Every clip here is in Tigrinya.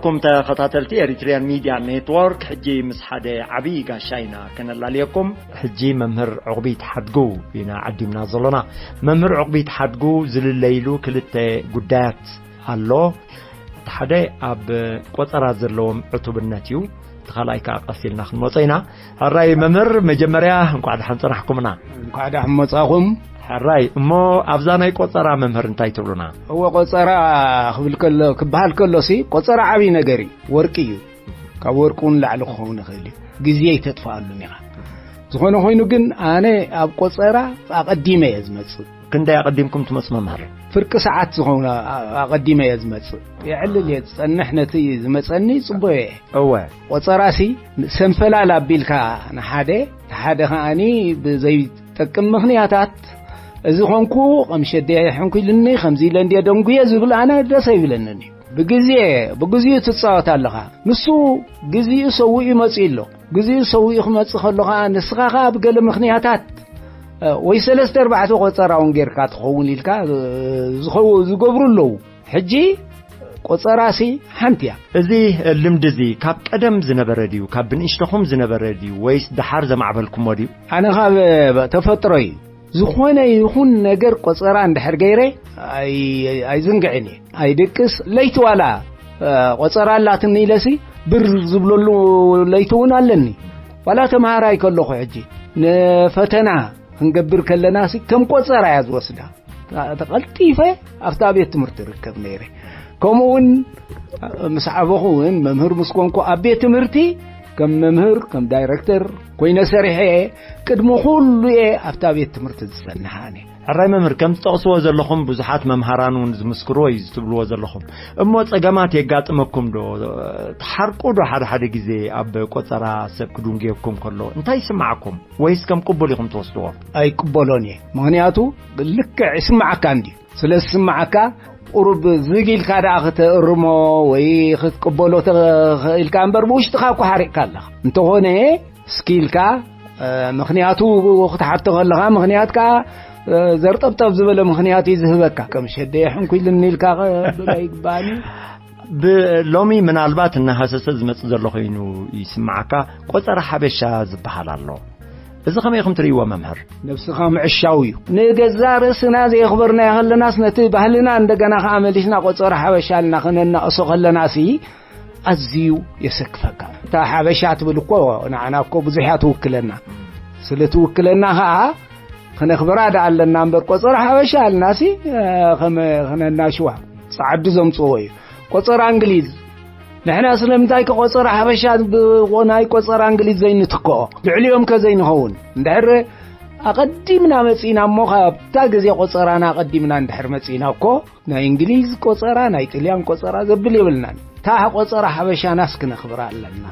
ኩም ተኸታተልቲ ኤሪትሪያን ሚድያ ኔትወርክ፣ ሕጂ ምስ ሓደ ዓብዪ ጋሻ ኢና ከነላልየኩም። ሕጂ መምህር ዕቑቢት ሓድጉ ኢና ዓዲምና ዘሎና። መምህር ዕቑቢት ሓድጉ ዝልለይሉ ክልተ ጉዳያት ኣሎ። እቲ ሓደ ኣብ ቆጸራ ዘለዎም ዕቱብነት እዩ። እቲ ካልኣይ ከኣ ቀስ ኢልና ክንመጾ ኢና። ሕራይ መምህር፣ መጀመርያ እንኳዕ ደሓን ጸናሕኩምና። እንኳዕ ደሓን መጻኹም። ሕራይ፣ እሞ ኣብዛ ናይ ቆጸራ መምህር እንታይ ትብሉና? እወ፣ ቆጸራ ክብል ከሎ፣ ክበሃል ከሎሲ፣ ቆጸራ ዓብዪ ነገር እዩ። ወርቂ እዩ። ካብ ወርቂ እውን ላዕሊ ክኸውን ይኽእል እዩ። ግዜ ኣይተጥፍኣሉን ኢኻ። ዝኾነ ኮይኑ ግን ኣነ ኣብ ቆጸራ ኣቐዲመ እየ ዝመጽእ። ክንደይ ኣቐዲምኩም ትመጽኡ መምህር? ፍርቂ ሰዓት ዝኸውን ኣ-፣ ኣቐዲመ እየ ዝመጽእ። የዕልል እየ ዝጸንሕ፣ ነቲ ዝመጸኒ ይጽበዮ እየ። እወ። ቆጸራሲ ሰንፈላል ኣቢልካ ንሓደ፣ ሓደ ከኣኒ ብዘይጠቅም ምኽንያታት፣ እዚ ኾንኩ፣ ከም ሸደይ ሕንኩ ኢሉኒ፣ ከምዚ ኢለ እንድየ ደንጉየ ዝብል ኣነ ደስ ኣይብለንን እዩ። ብግዜ፣ ብግዚኡ ትጻወት ኣለኻ። ንሱ ግዚኡ ሰዊኡ ይመጽእ ኣሎ። ግዚኡ ሰዊኡ ክመጽእ ከሎ ኸኣ ንስኻ ኸኣ ብገለ ምኽንያታት፣ እ፣ ወይ ሰለስተ ኣርባዕተ ቆጸራ እውን ጌርካ ትኸውን ኢልካ፣ እ፣ ዝኸው-፣ ዝገብሩ ኣለዉ። ሕጂ ቆጸራሲ ሓንቲ እያ። እዚ ልምዲ እዚ ካብ ቀደም ዝነበረ ድዩ? ካብ ብንእሽቶኹም ዝነበረ ድዩ? ወይስ ደሓር ዘማዕበልኩሞ ድዩ? ኣነ ካብ ተፈጥሮ እዩ። ዝኾነ ይኹን ነገር ቆጸራ እንድሕር ገይረ ኣይ-፣ ኣይዝንግዕን እየ። ኣይድቅስ፣ ለይቲ ዋላ፣ እ፣ ቆጸራ ኣላትኒ ኢለሲ ብር ዝብለሉ ለይቲ እውን ኣለኒ። ዋላ ተምሃራይ ከለኹ ሕጂ ንፈተና ክንገብር ከለናሲ ከም ቆጸራ እያ ዝወስዳ። ተቐልጢፈ ኣብታ ቤት ትምህርቲ ርከብ ነይረ። ከምኡ እውን ምስ ዓበኹ እውን መምህር ምስ ኮንኩ ኣብ ቤት ትምህርቲ ከም መምህር፣ ከም ዳይረክተር ኮይነ ሰሪሐ እየ። ቅድሚ ኩሉ እየ ኣብታ ቤት ትምህርቲ ዝጸንሕ ኣነ። ሕራይ መምህር፣ ከም ትጠቕስዎ ዘለኹም ብዙሓት መምሃራን እውን ዝምስክርዎ እዩ ዝትብልዎ ዘለኹም። እሞ ጸገማት የጋጥመኩም ዶ? ትሓርቁ ዶ ሓደ ሓደ ግዜ ኣብ ቆጸራ ሰብ ክድንጉየኩም ከሎ? እንታይ ይስምዓኩም? ወይስ ከም ቅቡል ኢኹም ትወስድዎ? ኣይቅበሎን እየ። ምኽንያቱ ልክዕ ይስምዓካ እንድዩ። ስለ ዝስምዓካ ቁሩብ ዝግ ኢልካ ደኣ ክትእርሞ ወይ ክትቅበሎ ተኽኢልካ እምበር ብውሽጥኻ እኮ ሓሪቕካ ኣለኻ። እንተኾነ እስኪ ኢልካ፣ እ፣ ምኽንያቱ ክትሓቶ ከለኻ ምኽንያት ከኣ፣ እ፣ ዘርጠብጠብ ዝበለ ምኽንያት እዩ ዝህበካ። ከም ሸደየ ሕንኩ ኢልኒ ኢልካ ክብል ኣይግባእን እዩ። ብ-፣ ሎሚ ምናልባት እናሃሰሰ ዝመጽእ ዘሎ ኮይኑ ይስምዓካ፣ ቆጸራ ሓበሻ ዝበሃል ኣሎ። እዚ ከመይ ኢኹም ትርእይዎ መምህር? ነብስኻ ምዕሻው እዩ። ንገዛ ርእስና ዘየኽበርናዮ ከለናስ ነቲ ባህልና እንደገና ከኣ መሊስና ቆጸራ ሓበሻ ኢልና ክነናእሶ ከለናሲ ኣዝዩ የሰክፈካ። እታ ሓበሻ ትብል እኮ ንዓና እኮ ብዙሕ እያ ትውክለና። ስለ ትውክለና ከኣ ክነኽብራ ደኣ ኣለና እምበር ቆጸራ ሓበሻ ኢልናሲ፣ እ፣ ከም ክነናሽዋ ጸዓዱ ዘምጽዎ እዩ። ቆጸራ እንግሊዝ ንሕና ስለምንታይ ከ ቆጸራ ሓበሻ ብ-፣ ናይ ቆጸራ እንግሊዝ ዘይንትክኦ? ልዕሊኦም ከ ዘይንኸውን? እንድሕር ኣቐዲምና መጺእና እሞ፣ ካብታ ግዜ ቆጸራና ኣቐዲምና እንድሕር መጺእና እኮ፣ ናይ እንግሊዝ ቆጸራ፣ ናይ ጥልያን ቆጸራ ዘብል የብልናን። እታ ቆጸራ ሓበሻናስ ክነኽብራ ኣለና።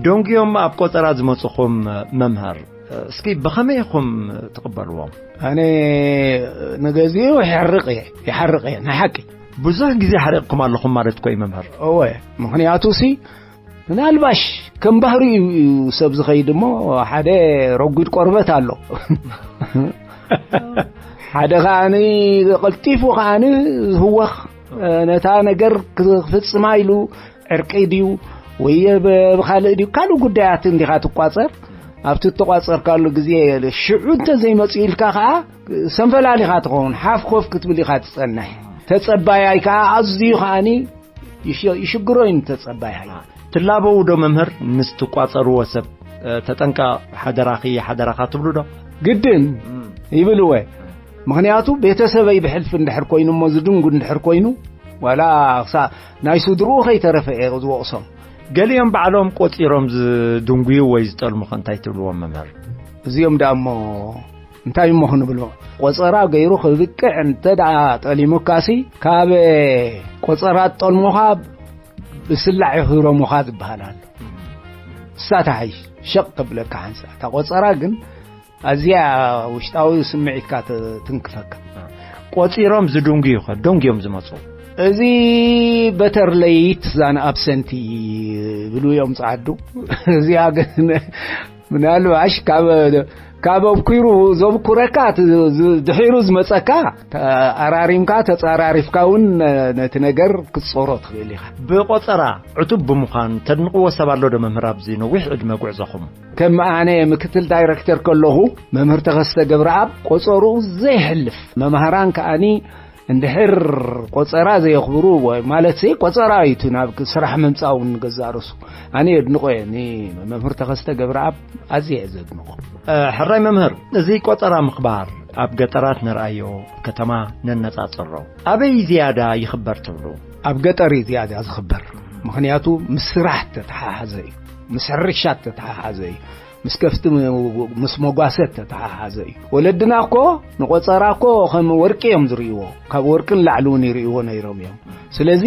ደንጉዮም ኣብ ቆጸራ ዝመጹኹም መምህር፣ እስኪ ብኸመይ ኢኹም ትቕበልዎም? ኣነ ንገዚኡ ይሓርቕ እየ፣ ይሓርቕ እየ፣ ናይ ሓቂ። ብዙሕ ግዜ ሓሪቕኩም ኣለኹም ማለት እኮ እዩ መምህር። እወ፣ ምኽንያቱ ሲ ምናልባሽ ከም ባህሪኡ እዩ ሰብ ዝኸይድ እሞ፣ ሓደ ረጒድ ቆርበት ኣሎ። ሓደ ከኣኒ ቀልጢፉ ከኣኒ ዝህወኽ፣ ነታ ነገር ክፍጽማ ኢሉ ዕርቂ ድዩ ወይ ብ-፣ ብኻልእ ድዩ ካልእ ጉዳያት እንዲኻ ትቋጸር። ኣብቲ እተቋጸርካሉ ግዜ ሽዑ እንተ ዘይመጽኡ ኢልካ ከኣ ሰንፈላል ኢኻ ትኸውን፣ ሓፍ ኮፍ ክትብል ኢኻ ትጸንሕ። ተጸባያይ ከኣ ኣዝዩ ከኣኒ ይሽ-፣ ይሽግሮ እዩ ንተጸባያይ። ትላበዉ ዶ መምህር ምስ ትቋጸርዎ ሰብ፣ እ፣ ተጠንቀቕ፣ ሓደራኺ፣ ሓደራኻ ትብሉ ዶ? ግድን እም። ይብል እወ። ምኽንያቱ ቤተሰበይ ብሕልፊ እንድሕር ኮይኑ እሞ ዝድንጉ እንድሕር ኮይኑ፣ ዋላ ክሳ-፣ ናይ ስድርኡ ከይተረፈ እየ ዝወቕሶም። ገሊኦም ባዕሎም ቆጺሮም ዝድንጉዩ ወይ ዝጠልሙኸ እንታይ ትብልዎም መምህር? እዚኦም ደኣ እሞ እንታይ እሞ ክንብሎ? ቆጸራ ገይሩ ክብቅዕ እንተ ደኣ ጠሊሙካሲ፣ ካብ ቆጸራ ጠልሙኻ ብስላዕ ይህረሙኻ ዝበሃል ኣሎ። እሳ ትሓይሽ፣ ሸቕ ከብለካ ሓንሳእ። እታ ቆጸራ ግን ኣዝያ ውሽጣዊ ስምዒትካ ተ-፣ ትንክፈካ። ቆጺሮም ዝድንጉ ይኸ-፣ ደንጉዮም ዝመጹ። እዚ በተር ለይት ዛን ኣብሰንቲ ይብሉ እዮም ጸዓዱ። እዚኣ ግን ምናልባሽ ካብ፣ ካብ ኣብኲሩ ዘብኩረካ ት-፣ ዝ-፣ ድሒሩ ዝመጸካ ተኣራሪምካ፣ ተጻራሪፍካ እውን ነ-፣ ነቲ ነገር ክትጾሮ ትኽእል ኢኻ። ብቆጸራ ዕቱብ ብምዃን ተድንቕዎ ሰብ ኣሎ ዶ መምህር ኣብዚ ነዊሕ ዕድመ ጉዕዞኹም? ከም ኣነ ምክትል ዳይረክተር ከለኹ መምህር ተኸስተ ገብረኣብ ቆጸርኡ ዘይሕልፍ፣ መማህራን ከኣኒ እንድሕር ቆጸራ ዘየኽብሩ፣ ወይ ማለት ሲ ቆጸራ እዩ እቲ ናብ ስራሕ ምምጻእ እውን ንገዛእ ርእሱ። ኣነ የድንቖ እየ፣ ንመምህር ተኸስተ ገብረኣብ ኣዝየ እየ ዘድንቖ። እ፣ ሕራይ መምህር፣ እዚ ቆጸራ ምኽባር ኣብ ገጠራት ንርኣዮ፣ ከተማ ነነጻጽሮ፣ ኣበይ ዝያዳ ይኽበር ትብሉ? ኣብ ገጠር እዩ ዝያዳ ዝኽበር። ምኽንያቱ ምስ ስራሕ ተተሓሓዘ እዩ፣ ምስ ሕርሻ ተተሓሓዘ እዩ፣ ምስ ከፍቲ ም-፣ ምስ መጓሰ ተተሓሓዘ እዩ። ወለድና እኮ ንቆጸራ እኮ ከም ወርቂ እዮም ዝርእይዎ፣ ካብ ወርቂ ንላዕሊ እውን ይርእይዎ ነይሮም እዮም። ስለዚ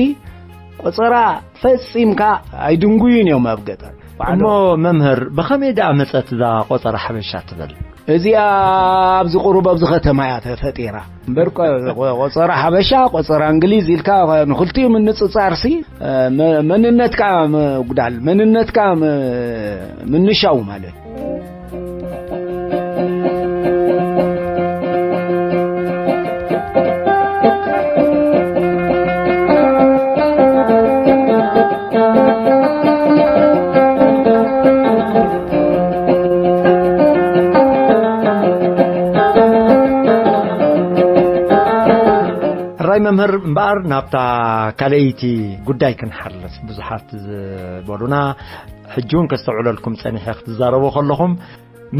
ቆጸራ ፈጺምካ ኣይድንጉዩን እዮም ኣብ ገጠር። እሞ መምህር፣ ብኸመይ ደኣ መጸት እዛ ቆጸራ ሓበሻ ትብል? እዚኣ ኣብዚ ቁሩብ ኣብዚ ከተማ እያ ተፈጢራ። እምበር ቆ-፣ ቆ-፣ ቆጸራ ሓበሻ፣ ቆጸራ እንግሊዝ ኢልካ ንኽልቲኡ ምንጽጻርሲ፣ እ፣ መ-፣ መንነትካ ምጉዳል፣ መንነትካ ም-፣ ምንሻው ማለት። ሕራይ መምህር፣ እምበኣር ናብታ ካልኣይቲ ጉዳይ ክንሓልፍ፣ ብዙሓት ዝበሉና፣ ሕጂ እውን ከስተውዕለልኩም ጸኒሐ ክትዛረቡ ከለኹም፣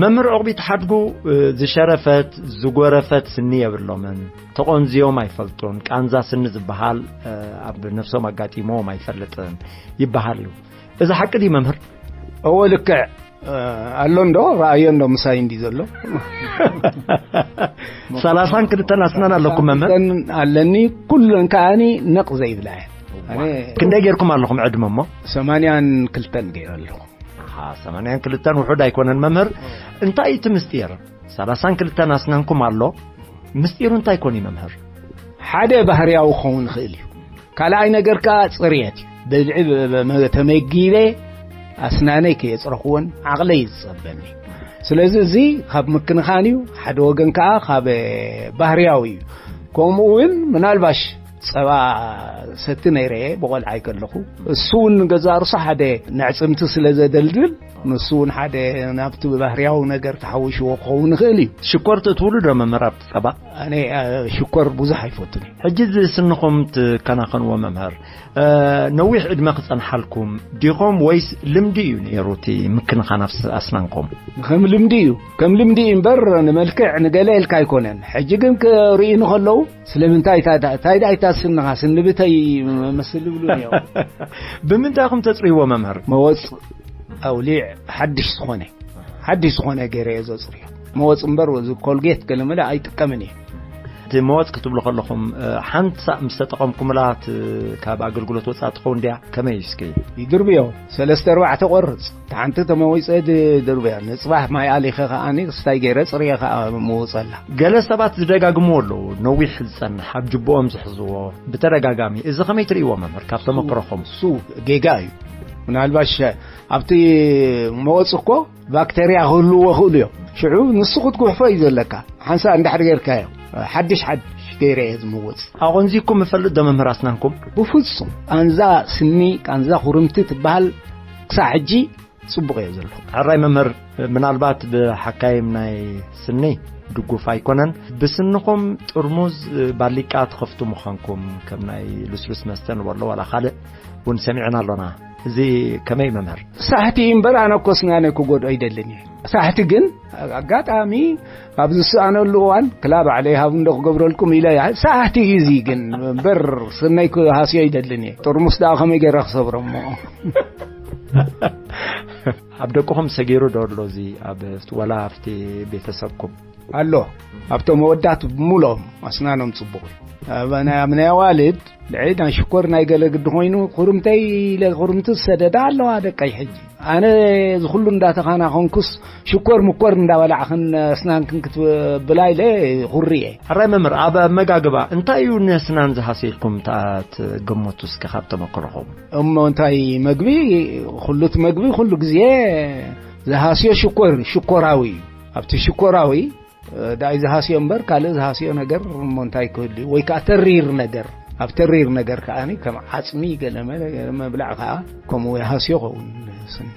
መምህር ዑቕቢት ሓድጉ፣ እ፣ ዝሸረፈት ዝጎረፈት ስኒ የብሎምን፣ ተቖንዝዮም ኣይፈልጡን፣ ቃንዛ ስኒ ዝበሃል፣ እ፣ ኣብ ነፍሶም ኣጋጢሞም ኣይፈልጥን ይበሃል እዩ። እዚ ሓቂ ድዩ መምህር? እወ፣ ልክዕ። እ፣ ኣሎ እንዶ፣ ረኣዮ እንዶ፣ ምሳይ እንዲ ዘሎ። ሰላሳን ክልተን ኣስናን ኣለኩም መምህር? ክልተን ኣለኒ፣ ኩለን ከኣኒ ነቕ ዘይብላ እየን። ኣነ ክንደይ ጌርኩም ኣለኹም ዕድመ እሞ? ሰማንያን ክልተን ገይረ ኣለኹ። ኣሃ፣ ሰማንያን ክልተን ውሑድ ኣይኮነን መምህር። እንታይ እቲ ምስጢር? ሰላሳን ክልተን ኣስናንኩም ኣሎ። ምስጢሩ እንታይ ኮን እዩ መምህር? ሓደ ባህርያዊ ክኸውን ይኽእል እዩ። ካልኣይ ነገር ከኣ ጽርየት እዩ። ብልዒ ብ-፣ ብ-፣ ብ-፣ ተመጊበ ኣስናነይ ከየጽረኽዎን ዓቕለይ እዩ ዝጸበኒ። ስለዚ እዚ ካብ ምክንኻን እዩ፣ ሓደ ወገን ከኣ ካብ ባህርያዊ እዩ። ከምኡ እውን ምናልባሽ ጸባ ሰቲ ነይረ እየ ብቆልዓይ ከለኹ። እሱ እውን ንገዛእ ርእሱ ሓደ ነዕጽምቲ ስለ ዘደልድል፣ ንሱ እውን ሓደ ናብቲ ባህርያዊ ነገር ተሓዊሽዎ ክኸውን ይኽእል እዩ። ሽኮር ትእትውሉ ዶ መምህር ኣብቲ ጸባ? ኣነ፣ እ፣ ሽኮር ብዙሕ ኣይፈቱን እየ። ሕጂ እዚ ስንኹም ትከናኸንዎ መምህር፣ እ፣ ነዊሕ ዕድመ ክጸንሓልኩም ዲኹም ወይስ ልምዲ እዩ ነይሩ እቲ ምክንኻን ኣብ ስ-፣ ኣስናንኩም? ከም ልምዲ እዩ። ከም ልምዲ እዩ እምበር ንመልክዕ ንገለ ኢልካ ኣይኮነን። ሕጂ ግን ክርእዩኒ ከለዉ ስለምንታይ እታ፣ እታ፣ እንታይ ደኣ እታ ስንኻ፣ ስኒ ብተይ መስል ይብሉኒ እዮም። ብምንታይ ኢኹም ተጽርይዎ መምህር? መወጽ ኣውሊዕ ሓድሽ ዝኾነ፣ ሓድሽ ዝኾነ ገይረ እየ ዘጽርዮ። መወጽ እምበር እዚ ኮልጌት ገለ መለ ኣይጥቀምን እየ። እቲ መወጽ ክትብሉ ከለኹም፣ እ፣ ሓንቲ ሳዕ ምስ ተጠቐምኩምላ እቲ ካብ ኣገልግሎት ወጻኢ ትኸውን ድያ? ከመይ እዩ እስኪ? ይድርብዮ፣ ሰለስተ ኣርባዕተ ቆርጽ። ሓንቲ ተመዊጸ ድ-፣ ድርብያ። ንጽባሕ ማይ ኣሊኸ ከኣኒ ክስታይ ገይረ ጽርየ ከኣ ምውጸላ። ገለ ሰባት ዝደጋግምዎ ኣለዉ፣ ነዊሕ ዝጸንሕ ኣብ ጅብኦም ዝሕዝዎ ብተደጋጋሚ። እዚ ከመይ ትርእይዎ መምህር፣ ካብ ተመክሮኹም? እሱ ጌጋ እዩ። ምናልባሽ ኣብቲ መወጽ እኮ ባክተርያ ክህልዎ ይኽእሉ እዮም። ሽዑ ንሱ ክትጉሕፎ እዩ ዘለካ። ሓንሳእ እንድሕር ጌርካዮ፣ ሓድሽ ሓድሽ ገይረ እየ ዝምውጽ። ኣቖንዚኩም እፈልጥ ዶ መምህር ኣስናንኩም? ብፍጹም። ቃንዛ ስኒ፣ ቃንዛ ኩርምቲ ትበሃል ክሳዕ ሕጂ ጽቡቕ እየ ዘለኹ። ሕራይ መምህር፣ ምናልባት ብሓካይም ናይ ስኒ ድጉፍ ኣይኮነን፣ ብስንኹም ጥርሙዝ ባሊቃ ትኸፍቱ ምዃንኩም፣ ከም ናይ ልስሉስ መስተ ንበሎ ዋላ ካልእ እውን ሰሚዕና ኣሎና። እዚ ከመይ መምህር? ሳሕቲ እዩ እምበር፣ ኣነ እኮ ስናነይ ክጎድኦ ኣይደልን እየ። ሳሕቲ ግን ኣጋጣሚ ኣብ ዝሰኣነሉ እዋን፣ ክላ ባዕለይ ሃቡ እንዶ ክገብረልኩም ኢለ እያ። ሳሕቲ እዩ እዚ ግን እምበር፣ ስነይ ክሃስዮ ኣይደልን እየ። ጥርሙስ ደኣ ከመይ ገይረ ክሰብሮ እሞ? ኣብ ደቅኹም ሰጊሩ ዶ ኣሎ እዚ ኣብ፣ ዋላ ኣብቲ ቤተሰብኩም? ኣሎ። ኣብቶም ኣወዳት ብምልኦም ኣስናኖም ጽቡቕ እዩ። ኣብ ናይ ኣዋልድ ልዕሊ ናይ ሽኮር ናይ ገለ ግዲ ኮይኑ፣ ኩርምተይ ኢለ፣ ኩርምቲ ዝሰደዳ ኣለዋ ደቀይ። ሕጂ ኣነ እዚ ኩሉ እንዳተኻናኸንኩስ ሽኮር ምኮር እንዳበላዕኽን ኣስናንክን ክትብላ ኢለ ኩርየ። ሕራይ መምህር፣ ኣብ ኣመጋግባ እንታይ እዩ ነስናን ዝሃስየልኩም ትግምቱ እስከ ካብ ተመክሮኹም? እሞ እንታይ መግቢ፣ ኩሉ እቲ መግቢ ኩሉ ግዜ ዝሃስዮ ሽኮር፣ ሽኮራዊ እዩ። ኣብቲ ሽኮራዊ ዳይ ዝሃስዮ እምበር ካልእ ዝሃስዮ ነገር እሞ እንታይ ክህሉ እዩ? ወይ ከዓ ተሪር ነገር፣ ኣብ ተሪር ነገር ከዓ ከም ዓፅሚ ገለ መለ-፣ ገለ መብላዕ ከዓ ከምኡ ይሃስዮ ኸውን። ስኒ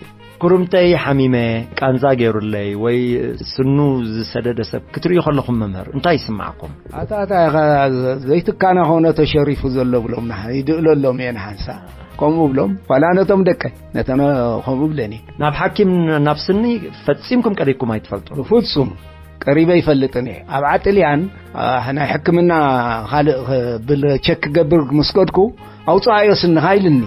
ኩርምተይ ሓሚመ፣ ቃንዛ ገይሩለይ ወይ ስኑ ዝሰደደ ሰብ ክትርእዩ ከለኹም መምህር እንታይ ይስማዕኩም? ኣታ ኣታ ኢኻ ዘይትካና ኾነ ተሸሪፉ ዘሎ ብሎም ንሓ-፣ ይድእለሎም እየ ንሓንሳ። ከምኡ ብሎም ዋላ ነቶም ደቀ ነተነ ከምኡ ብለኒ። ናብ ሓኪም ናብ ስኒ ፈጺምኩም ቀሪብኩም ኣይትፈልጡ? ብፍጹም ቀሪበ ይፈልጥን እየ። ኣብ ዓጥልያን፣ አ፣ ናይ ሕክምና ካልእ ብል ቸክ ክገብር ምስ ከድኩ፣ "ኣውጽኣዮ ስንኻ" ኢልኒ።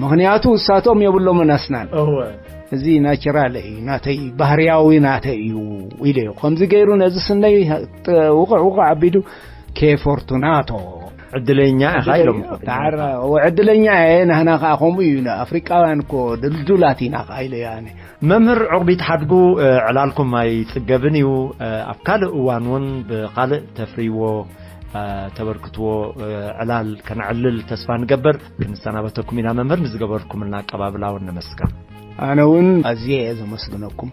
ምኽንያቱ እሳቶም የብሎምን ኣስናን። እወ። "እዚ ናቸራል እዩ፣ ናተይ ባህርያዊ ናተይ እዩ" ኢለዮ። ከምዚ ገይሩ ነዚ ስነይ ጥ-፣ ውቕዕ ውቕዕ ኣቢሉ "ኬ ፎርቱናቶ" ዕድለኛ ኢኻ ኢሎም። ተዓረ-፣ እወ፣ ዕድለኛ እየ። ናህና ከኣ ከምኡ እዩ። ኣፍሪቃውያን እኮ ድልዱላት ኢና ከኣ ኢለዮ ኣነ። መምህር ዑቕቢት ሓድጉ፣ እ፣ ዕላልኩም ኣይጽገብን እዩ። እ፣ ኣብ ካልእ እዋን እውን ብኻልእ ተፍርይዎ፣ እ፣ ተበርክትዎ፣ እ፣ ዕላል ከነዕልል ተስፋ ንገብር። ክንሰናበተኩም ኢና መምህር፣ ንዝገበርኩምልና ኣቀባብላ እውን ነመስግን። ኣነ እውን ኣዝየ እየ ዘመስግነኩም።